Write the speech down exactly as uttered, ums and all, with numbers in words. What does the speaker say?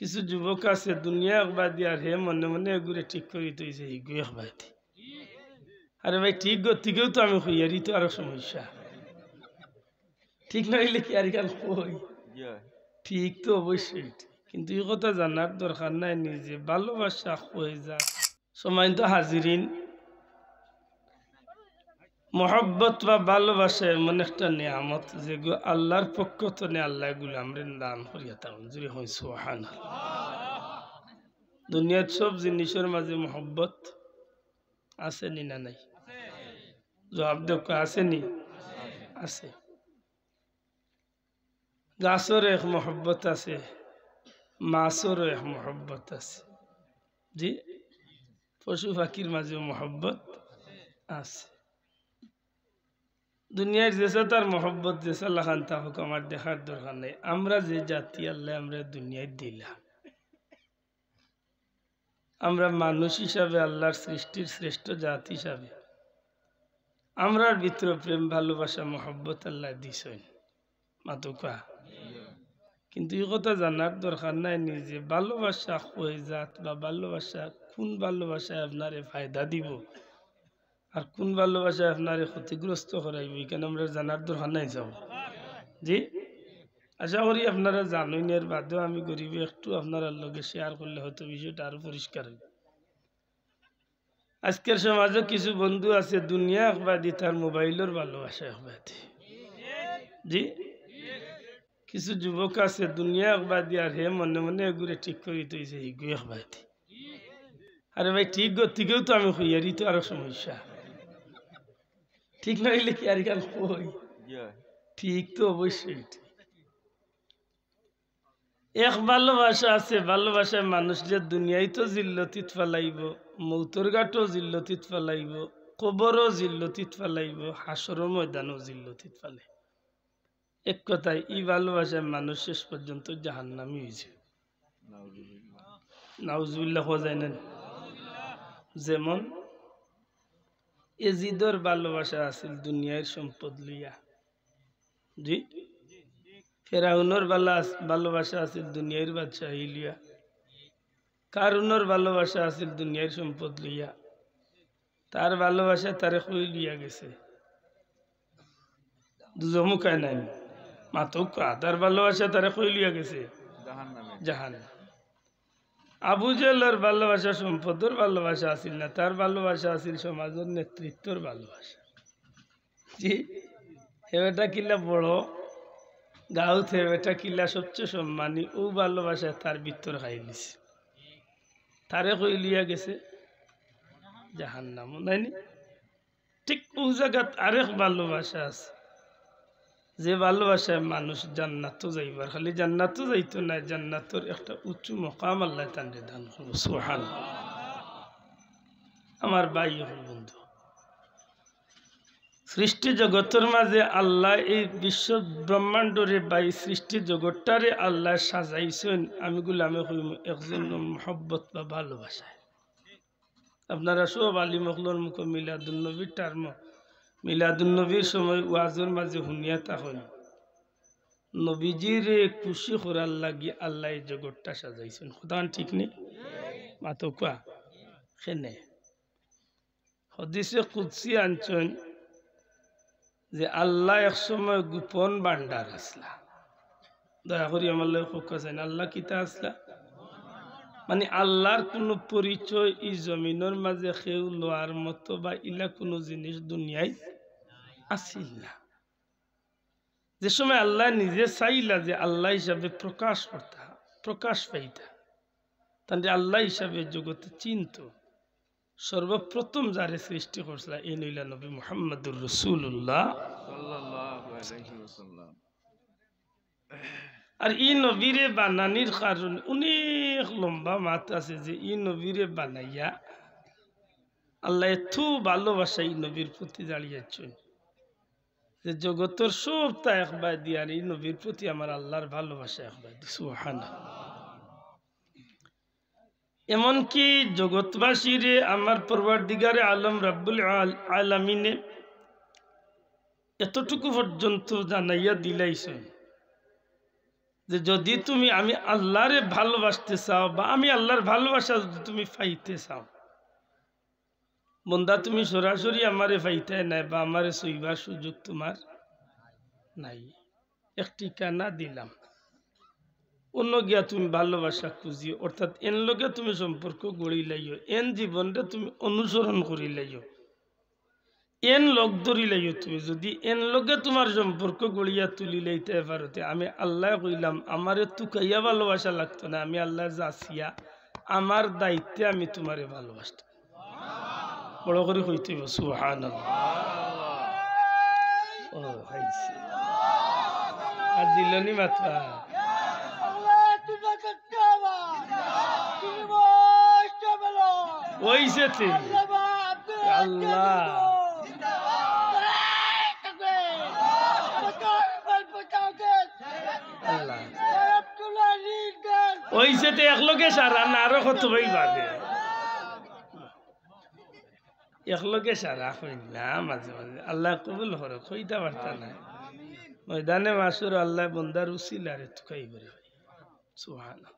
কিছু যুবক আছে দুনিয়া একবাদি, আর হে মনে মনে এগুরে ঠিক করি থইছে হিগু একবাদি। আরে ভাই, ঠিক গতিকেও তো আমি কইয়ারি, তো আরো সমস্যা। ঠিক নাইলে কি আর ইখান কই? ঠিক তো অবশ্যই ঠিক, কিন্তু এই কথা জানার দরকার নাই নিজে ভালোবাসা কই যা। সম্মানিত হাজিরিন, মহব্বত বা ভালোবাসা এমন একটা নিয়ামত, যেগু আল্লাহর পক্ষ তনে আল্লাহ গুলামরে দান করিয়া থাকইন। জুরে কইন সুবহানাল্লাহ। দুনিয়ার সব জিনিসের মাঝে মহব্বত আছে নি না নাই? জবাব দেউক্কা, আছে নি? আছে। গাছর এক মহব্বত আছে, মাছরও এক মহব্বত আছে। জি, পশু পাখির মাঝেও মহব্বত আছে। দুনিয়ার যেসা তার মহব্বত যেসা লাখান থাকুক, আমার দেখার দরকার নাই। আমরা যে জাতি, আল্লাহ আমরা দুনিয়ায় দিলা, আমরা মানুষ হিসাবে, আল্লাহর সৃষ্টির শ্রেষ্ঠ জাত হিসাবে আমরার ভিতরে প্রেম, ভালোবাসা, মহব্বত আল্লাহ দিছইন। মাতুক্কা। কিন্তু এই কথা জানার দরকার নাই নিজে ভালোবাসা কই জাত বা ভালোবাসা, কোন ভালোবাসায় আপনারে ফায়দা দিব আর কোন ভালোবাসায় আপনারে ক্ষতিগ্রস্ত করাইব, ইখান আমরা জানার দরকার নাই। যাও জি, আশা করি আপনারা জানইন। এর বাদেও আমি গরিবে একটু আপনারার লগে শেয়ার করলে হয়তো বিষয়টা আরো পরিষ্কার হইব। আজকের সমাজও কিছু বন্ধু আছে দুনিয়া একবাদি, তার মোবাইলর ভালোবাসা একবাদি। জি, কিছু যুবক আছে দুনিয়া একবাদি, আর হে মনে মনে এগুরে ঠিক করি থইছে হিগু একবাদি। আরে ভাই, ঠিক গতিকেও তো আমি কইয়ারি, তো আরো সমস্যা। ঠিক নাইলে কি আর ইখান কই? ঠিক তো অবশ্যই ঠিক। এক ভালোবাসা আছে, ভালোবাসায় মানুষ যে দুনিয়ায় তো জিল্লতিত ফালাইব, মৌতর ঘাটও জিল্লতিত ফালাইব, কবরও জিল্লতিত ফালাইব, হাশরর ময়দানও জিল্লতিত ফালাইব। এক কথায়, ই ভালোবাসায় মানুষ শেষ পর্যন্ত জাহান্নামী হইছে। নাউজুবিল্লাহ কওয়া যায় না? যেমন এজিদর ভালোবাসা আছিল দুনিয়ার সম্পদ লইয়া, জি, ফেরাউনর ভালা-, ভালোবাসা আছিল দুনিয়ার বাদশাহী লইয়া, কারুনর ভালোবাসা আছিল দুনিয়ার সম্পদ লইয়া, তার ভালোবাসা তারে কই লইয়া গেছে? দুজমুখায় নাই, মাতুক্কা। তার ভালোবাসা তারে কই লইয়া গেছে? জাহান্নামে। জাহান্নাম। আবু জেহেলর ভালোবাসা সম্পদর ভালোবাসা আছিল না, তার ভালোবাসা আছিল সমাজর নেতৃত্বর ভালোবাসা। জি, হে বেটা কিলা বড়, গাউত হে বেটা কিলা সবচেয়ে সম্মানী, ও ভালোবাসা তার ভিতর খাই নিছে, তারে কই লইয়া গেছে জাহান্নাম, নাইনি? ঠিক ও জাগাত আরেক ভালোবাসা আছে, যে ভালোবাসায় মানুষ জান্নাতো যাইবার, খালি জান্নাতো যাইতো না, জান্নাতর একটা উঁচু মকাম আল্লাহ তানরে দান করবো। সুবহানাল্লাহ। আমার ভাই অকল বন্ধু, সৃষ্টি জগতর মাঝে আল্লাহ এই বিশ্ব ব্রহ্মাণ্ডরে বা এই সৃষ্টি জগৎটারে আল্লাহ সাজাইছইন, আমি গুলামে কইমু একজন মহব্বত বা ভালোবাসায়। আপনারা সব আলিম অকলর মুখো মিলাদুন নবীর টার্ম, মিলাদুন নবীর সময় ওয়াজর মাঝে হুনিয়া থাকইন, নবীজিরে খুশি করার লাগি আল্লাহ এই জগৎটা সাজাইছইন। কথাখান ঠিক নি? মাতুক্কা। কেনে? হাদিসে কুদসি আনছইন যে আল্লাহ এক সময় গোপন ভান্ডার আছলা। দয়া করি আমার লগে কউক্কা চাইন, আল্লাহ কিতা আছলা? মানে আল্লাহর কুনু পরিচয় ই জমিনর মাঝে কেউ লওয়ার মতো বা ইলা কুনু জিনিস দুনিয়ায় আছিল না। যে সময় আল্লাহ নিজে চাইলা যে আল্লাহ হিসাবে প্রকাশ করতা, প্রকাশ পাইতা, তানরে আল্লাহ হিসাবে জগতে চিনতো, সর্বপ্রথম যারে সৃষ্টি করছিলা, এই নইলা নবী মুহাম্মাদুর রাসূলুল্লাহ। সাল্লাল্লাহু আলাইহি ওয়াসাল্লাম। আর ই নবীরে বানানির কারণে অনেক লম্বা মাত আছে যে ই নবীরে বানাইয়া আল্লাহ এত ভালোবাসা ই নবীর প্রতি জানিয়েছেন যে জগতর সবটা একবাদি, আর ই নবীর প্রতি আমার আল্লাহর ভালোবাসা একবাদি। সুবহানাল্লাহ। এমনকি জগৎবাসীরে আমার পরওয়ারদিগারে আলম রাব্বুল আল-, আলামিনে এতটুকু পর্যন্ত জানাইয়া দিলাইছইন যে যদি তুমি আমি আল্লাহরে ভালোবাসতে চাও বা আমি আল্লাহর ভালোবাসা যদি তুমি পাইতে চাও, বন্দা, তুমি সরাসরি আমারে পাইতায় নায় বা আমারে ছুইবার সুযোগ তোমার নাই। এক ঠিকানা দিলাম, অন্য গিয়া তুমি ভালোবাসা খুঁজিও, অর্থাৎ এন লগে তুমি সম্পর্ক গড়ি লাইও, এন জীবনটা তুমি অনুসরণ করি লাইও, এন লগ ধরি লাইও। তুমি যদি এন লগে তোমার সম্পর্ক গড়িয়া তুলি লাইতে পারো, তে আমি আল্লায় কইলাম, আমারে তুকাইয়া ভালোবাসা লাগতো না, আমি আল্লায় যাচিয়া আমার দায়িত্বে আমি তোমারে ভালোবাসতাম। বড় করি কইতে অইবো, সুবহানাল্লাহ। ও, হাইছে। আর দিলনি মাতবা। অইছে তে। আল্লাহ। আল্লাহ। অইছে তে, একলগে সারা না, আরো কত ভাই বাদে। একলগে সারা কই না, মাঝে মাঝে। আল্লাহ কবুল করো, কইতা পারতা না। ময়দানে মাশর আল্লাহ বন্দার উসিলারে তুকাই করে। সুবহানাল্লাহ।